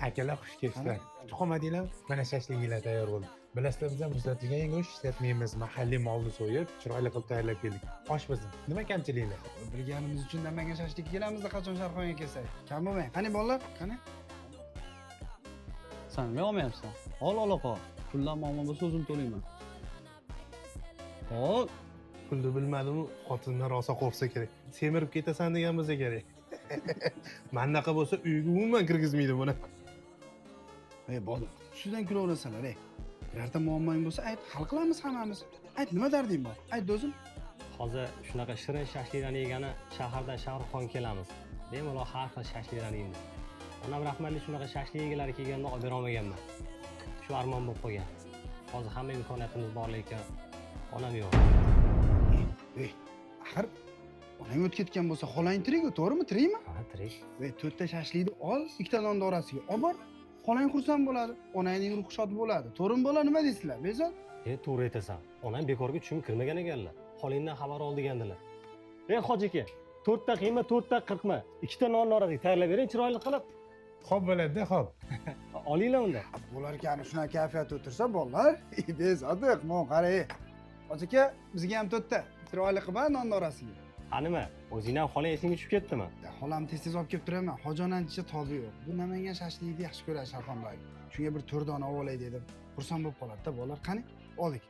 Akalar, xush kelibsizlar. Kutib qolmadinglar, mana shashliginglar tayyor bo'ldi. Bilasizlar, biz ham muzlatilgan go'sht ishlatmaymiz, mahalliy molni so'yib, chiroyli qilib tayyorlab keldik. Osh bo'lsin. Nima kamchiliklar? Bilganimiz uchun Namangan shashlikka kelamizda, qachon Sharxonga kelsak. Kam bo'lmang. Qani bolalar, qani? San nima olmayapsan? Ol, ola qol. Puldan muammo bo'lsa, o'zim to'layman. Ol. Pulni bilmadimu, xotindan rosa qo'rqsa kerak, semirib ketasan degan bo'lsa kerak. Mandaqa bo'lsa, uyga umuman kirgizmaydi buni. Ey bola, ustidan kulaverasanlar, ey. Birorta muammoing bo'lsa ayt, hal qilamiz hammamiz. Ayt, nima darding bor? Ayt, do'stim. Hozir shunaqa shirin shashliklarni yegani shahardan Shahrixon kelamiz. Bemalol har xil shashliklarni yeymiz. Onam rahmatli shunaqa shashlik yegilari kelganda olib berolmaganman. Shu armon bo'lib qolgan. Hozir hamma imkoniyatimiz bor, lekin onam yo'q. Ey, axir onang o'tib ketgan bo'lsa, xolang tirik-ku, to'g'rimi? Tirikmi? Ha, tirik. Ey, to'rtta shashlikni ol, ikkita nonni orasiga olib bor. Xolang xursand bo'ladi, onangning ruhi shod bo'ladi. To'g'rimi bola, nima deysizlar? Bezor? E, to'g'ri aytasan. Onam bekorga tushimga kirmagan ekanlar. Holingdan xabar ol degandilar. Ey, hoji aka, to'rtta qiyma, to'rtta qirqma, ikkita nonni orasiga tayyorlab bering chiroyli qilib. Xo'p bo'ladi-da, xo'p. Olinglar unda. Bo'larkan, shunaqa kayfiyatda o'tirsa bolalar. Bezodiq, mon qara, ey. Hoji aka, bizga ham to'rtta chiroyli qilib nonni orasiga. Ha, nima? O'zingni ham xolang esingga tushib ketdimi? Ya, xolam tez tez olib kelib turaman. Hoji onancha tobi yo'q. Bu Namangan shashlikni yaxshi ko'radi Sharxonboy. Shunga bir to'rt dona olib olay dedim. Xursand bo'lib qoladi-da bolalar. Qani, oldik.